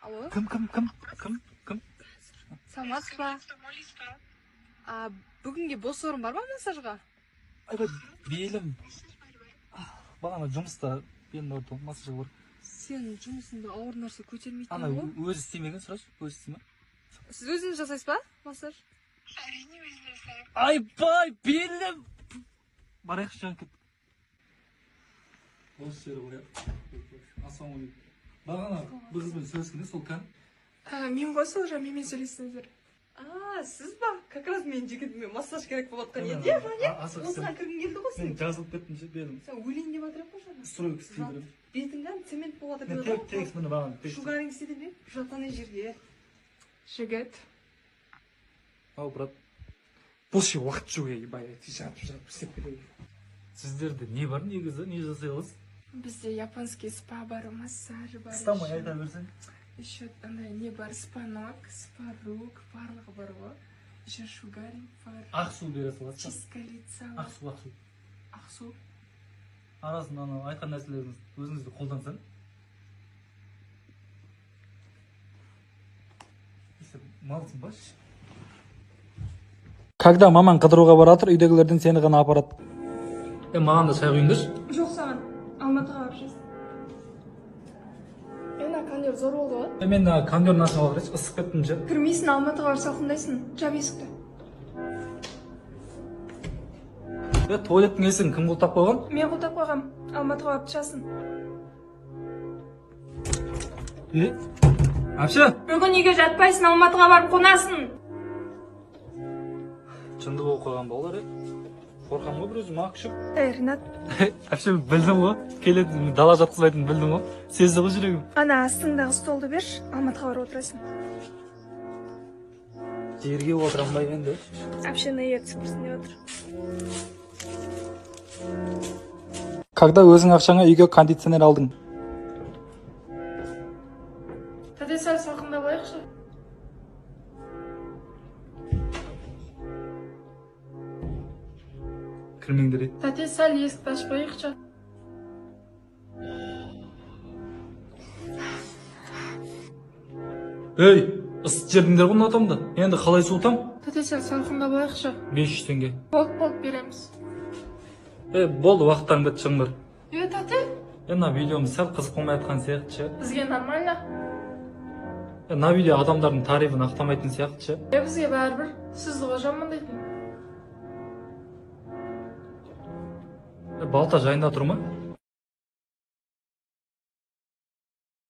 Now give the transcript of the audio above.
Алло. Кім, кім, кім, кім, кім? Саламатсыз ба? А, бүгінге бос орын бар ма массажға? Айбай, белім. Бағана жұмыста белім ауырды, массажға бар. Сен жұмысыңда ауыр нәрсе көтермейтін Ана ғой. Өзі істемеген, сұрашы, өзі істей ма? Сіз өзіңіз жасайсыз ба массаж? Әрине, өзім жасаймын. Айбай, белім. Барайықшы, жан кеттік. Осы жері ғой, ассалаумағалейкум. Бағана бір қызбен сөйлескенде сол кән. Мен ғой сол, жаңа менімен сөйлестіңіздер. А, сіз ба? Как раз менің жігітіме массаж керек болып жатқан еді. Иә, жаңа осыған кіргің келді ғой сен. Мен жазылып кеттім ше, белім. Сен өлейін деп жатыр едің ғой жаңа. Стройка істей беремін. Бетің кәдімгі цемент болып жатыр Мен деп тек жатыр ғой. тегіс міне бағана тегіс. Шугаринг істеді ме? Жат ана жерге. Жігіт. Ау, брат. Бұл ше уақыт жоқ, ей, бай, жатып жатып істеп берейін. Сіздерде не бар негізі, не жасай аласыз? Бізде японский спа бар, массаж бар. Ұстамай айта берсең. Еще андай не бар, спа ног, спа рук, барлығы бар ғой. Еще шугаринг бар. Ақ су бере саласыз ба? Чистка лица. Ақ су, ақ су. Ақ су. Арасында анау айтқан нәрселеріңізді өзіңіз де қолдансаң. Сен малсың ба? Когда маман қыдыруға баратыр, үйдегілерден сені ғана апарады. Е, маған да шай құйыңдаршы. Жоқ саған. Алматыға барып жес. Е, мына кондер зор болды ғой. Е, мен мына кондердің астына алып кірейінші, ысып кеттім ше. Кірмейсің, Алматыға барып салқындайсың. Жап есікті. Е, туалеттің есігін кім құлыптап қойған? Мен құлыптап қойғам. Алматыға барып шығасың. Е, әпше. Бүгін үйге жатпайсың, Алматыға барып қонасың. Жынды болып қалған балалар, е. Қорқамын ғой бір өзім, ақ күшік. Ей, Ринат. Әпше, білдім ғой, келетінін, дала жатқызбайтынын білдім ғой. Сезді ғой жүрегім. Ана астыңдағы столды берші, Алматыға барып отырасың. Жерге отырамын ба енді? Әпшені ертіп кірсін деп отыр. Когда өзің ақшаңа үйге кондиционер алдың? Тәте, сәл салқындап алайықшы. Кірмеңдер, ей. Тәте, сәл есікті ашып қояйықшы. Ей, ысытып жібердіңдер ғой мына тамды. Енді қалай суытам? Тәте, сәл салқындап алайықшы. 500 теңге. Болды, болды, береміз. Е, болды, уақыттарың бітті, шығыңдар. Е, тәте. Е, мына видеомыз сәл қызық болмай жатқан сияқты ше. Бізге нормально. Е, мына видео адамдардың тарифін ақтамайтын сияқты ше. Е, бізге бәрібір. Сізді ғой жамандайтын. Е, балта жайында тұр ма?